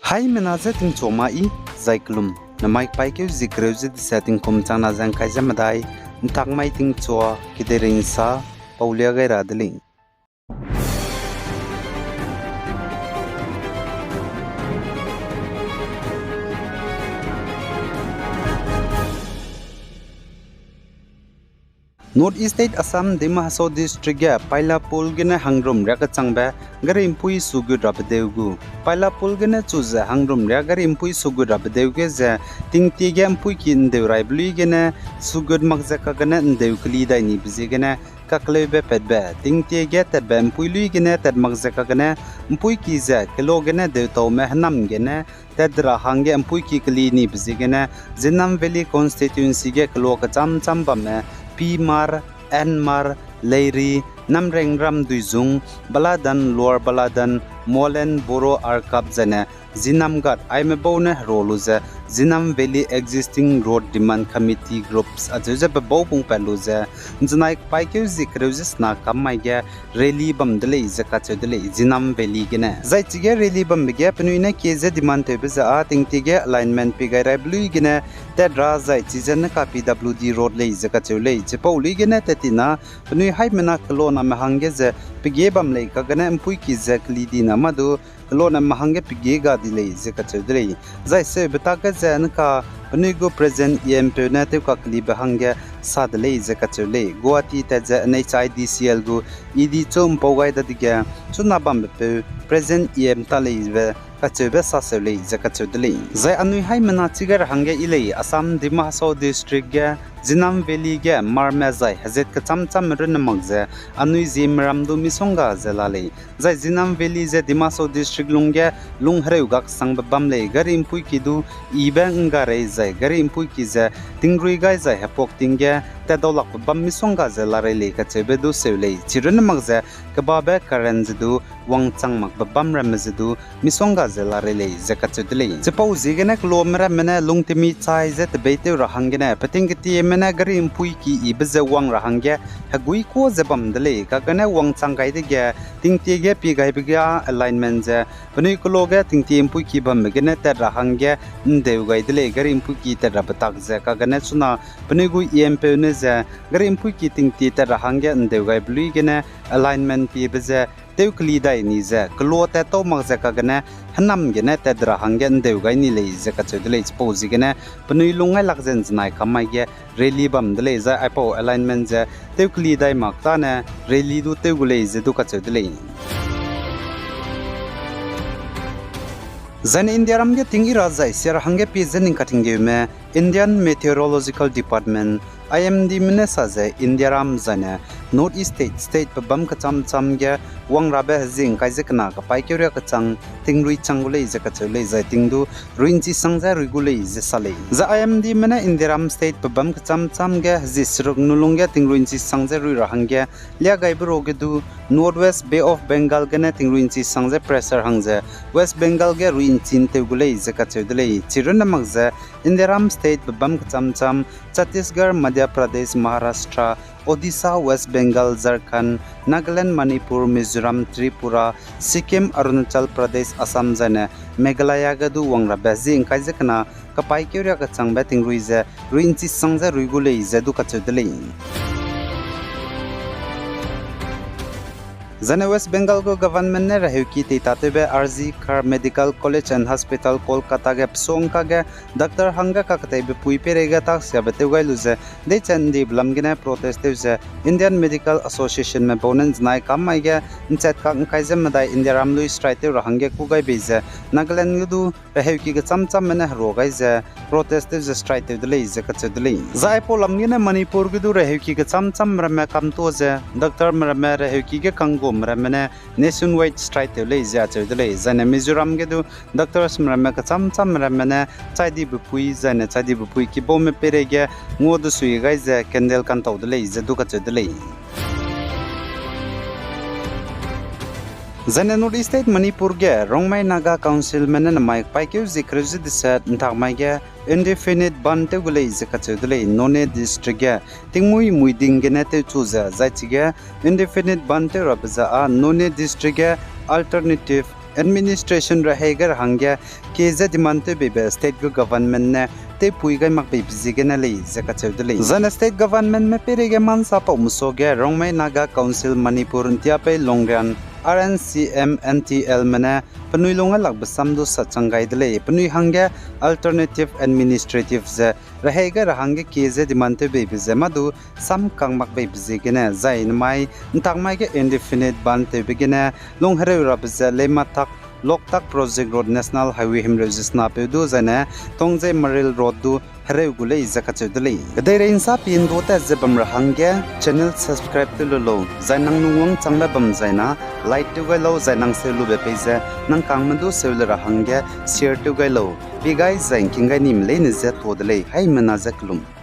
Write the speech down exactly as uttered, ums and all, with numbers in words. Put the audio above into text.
Haimena je tingchua ma i, zai kelum, namai paîkeu zie kereu ze dese tingkum changna ze ngkai ze medai, ntak mai tingchua, kedeirei nsa, paulia gai ra de lei. North East State Assam Dima Hasao District ge Pailapul gene hangrum riakechangbe gari mpui sugut rabe deu gu. Pailapul gene chu ze hangrum riâ gari mpui sugut rabe deu ge ze tingtie ge mpuiki ndeu raibe lui gene sugut mak ze kagene ndeu keli dai nibe ziegene kakleube patbe tingtie ge tatbe mpui lui gene tat mak ze kagene mpuiki ze kelo gene deutaume hênam gene tat ra hangge mpuiki keli nibe ziegene Zinam Valley Constituency ge kelo kecham cham bamme Pimar, Nmar, Leiri, Namrengram Duizung, Baladan, Lower Baladan, Molen, Boro, Arkap zaine Zinam Ghat aime bau ne hero lu ze Zinam Valley Existing Road Demand Committee Groups acheu ze pe bau pungpat lu ze nzenai paîkeu zie kereu ze sena kam mai ge rally bam de lei ze kacheu de lei Zinam Valley gene. Zai chige rally bambe ge penui ne kie ze demand tewbe ze â tingtie ge alignment pie gai raibe lui gene tat ra zai chize ne ka P W D road lei ze kacheu lei. Chipau lui gene tat tina penui haimena keloname hangge ze pege bam lei kagene mpuiki ze keli dina mâ du keloname hangge pege ga di lei ze kacheu de lei. Zai seube tak ge ze ne ka penui gu present E M peu ne tewkakelibe hangge sa de lei ze kacheu lei. Guwahati tat ze N H I D C L gu E D chu mpau gai dadege chuna bambe peu present E M ta leibe kacheube saseu lei ze kacheu de lei. Zai anui haimena chige ra hangge yi lei Assam Dima Hasao District ge Zinam Valley ge marme zai hezat kecham chamme runne mak ze anui Zeme ram du misongga ze la lei. Zai Zinam Valley ze Dima Hasao District lungge lung hereu gaksangbe bam lei gari mpuiki du ibe ngga rei zai gari mpuiki ze tingrui gai zai hepuak ting ge tatdaulakbe bam misongga ze la rei lei kacheube du seu lei. Chirunne mak ze kebabe current ze du wangchang makbe bam ramme ze du misongga ze la rei lei ze kacheu de lei. Chipau ziegene kelome ramme ne lungtemi chai ze tebeitew ra hanggene peting ketieme ne gari mpuiki ibe ze wang ra hangge hegui kuâ ze bam de lei. Kagene wangchang gai dege tingtie ge pie gaibe ge alignment ze penui kelo ge tingtie mpuiki bambe gene tat ra hangge ndeu gai de lei. Gari mpuiki tat rabe tak ze kagene chuna penui gu E M peu ne ze gari mpuiki tingtie tat ra hangge ndeu gaibe lui gene alignment piebe ze tewkeli dai ni ze kelo tat tau mak ze kagene hênam gene tat ra hangge ndeu gai ni lei ze kacheu de lei. Chipau ziegene penui lung ngailak ze nzenai kam mai ge rally bam de lei zai aipau alignment ze tewkeli dai mak tâne rally du tew gu lei ze du kacheu de lei. Zaine Indiaram ge ting i ra zai sia ra hangge pie ze ning katinggeume Indian Meteorological Department, I M D me ne sa ze Indiaram zaine North East State, state pebâm kecham cham ge wang rabe hezie ngkai ze kena kapaîkeu riâ kechang tingrui chang gu lei ze kacheu lei zai ting du rui nchi sang ze rui gu lei ze sa lei. Zai I M D me ne Indiaram state pebâm kecham cham ge hezie seruk nu lung ge tingrui nchi sang ze rui ra hangge liagaibe ruage du North West Bay of Bengal gene tingrui nchi sang ze pressure hang ze West Bengal ge rui nchi ntew gu lei ze kacheu de lei. Chirunne mak ze Indiaram state pebâm kecham cham Chhattisgarh, Madhya Pradesh, Maharashtra, Odisha, West Bengal, Jharkhand, Nagaland, Manipur, Mizoram, Tripura, Sikkim, Arunachal Pradesh, Assam zaine Meghalaya ge du wang rabe hezie ngkai ze kena kapaîkeu riâ kechangbe tingrui ze rui nchi sang ze rui gu lei ze du kacheu de lei. Zaine West Bengal gu government ne reheuki teitatewbe R G Kar Medical College and Hospital Kolkata ge pesongka ge doctor hangge kaketeibe pui peireige taksiabe tew gai lu ze deichat ndibe lam gene protest tew ze Indian Medical Associationme bau ne nzenai kam mai ge nchat kak ngkai ze medai Indiaram lui strike tew ra hangge kû gai bei ze Nagaland ge du reheuki kecham chamme ne herua gai ze protest tew ze strike tew de lei ze kacheu de lei. Zai aipau lam gene Manipur ge du reheuki kecham cham ramme kamtuâ ze doctorme ramme reheuki ge kanggume ramme ne nationwide strike tew lei ze acheu de lei. Zaine Mizoram ge du doctorsme ramme kecham cham ramme ne chaidibe pui zaine chaidibe pui kibaume peireige ngua desui gai ze candle kantau de lei ze du kacheu de lei. Zaine North East State Manipur ge Rongmei Naga Councilme ne namai paîkeu zie kereu ze deset ntak mai ge indefinite ban tew gu lei ze kacheu de lei Noney District ge. Tingmuî muiding gene tewchu ze zai chige indefinite ban tew rabe ze â Noney District ge alternative administration rehei gai ra hangge kie ze demand tewbeibe state gu government ne tewpui gai makbeibe ziegene lei ze kacheu de lei. Zaine state governmentme peireige ma ’nsa paume suage Rongmei Naga Council Manipur ’ntia pei Longrian, R N C M N T Lme ne penui lung gai lakbe sam du sachang gai de lei. Penui hangge alternative administrative ze rehei gai ra hangge kie ze demand tewbeibe ze mâ du sam kang makbeibe ziegene, zai nemai ’ntak mai ge indefinite ban tewbe gene lung hereu rabe ze Leimatak Loktak Project Road National Highway himreu ze senapeu du zaine Tongzei Maril Road du hereu gu lei ze kacheu de lei. Kedeirei ’nsa pi ’ndu tat ze bam ra hangge channel subscribe tew lu lau, zai nang lungwang changbe bam zaina like tew gai lau, zai nang seu lube pei ze nang kangme du seu le ra hangge share tew gai lau. Pi gai zai ’ngking gai nime leine ze tuâ de lei, haimena ze kelum.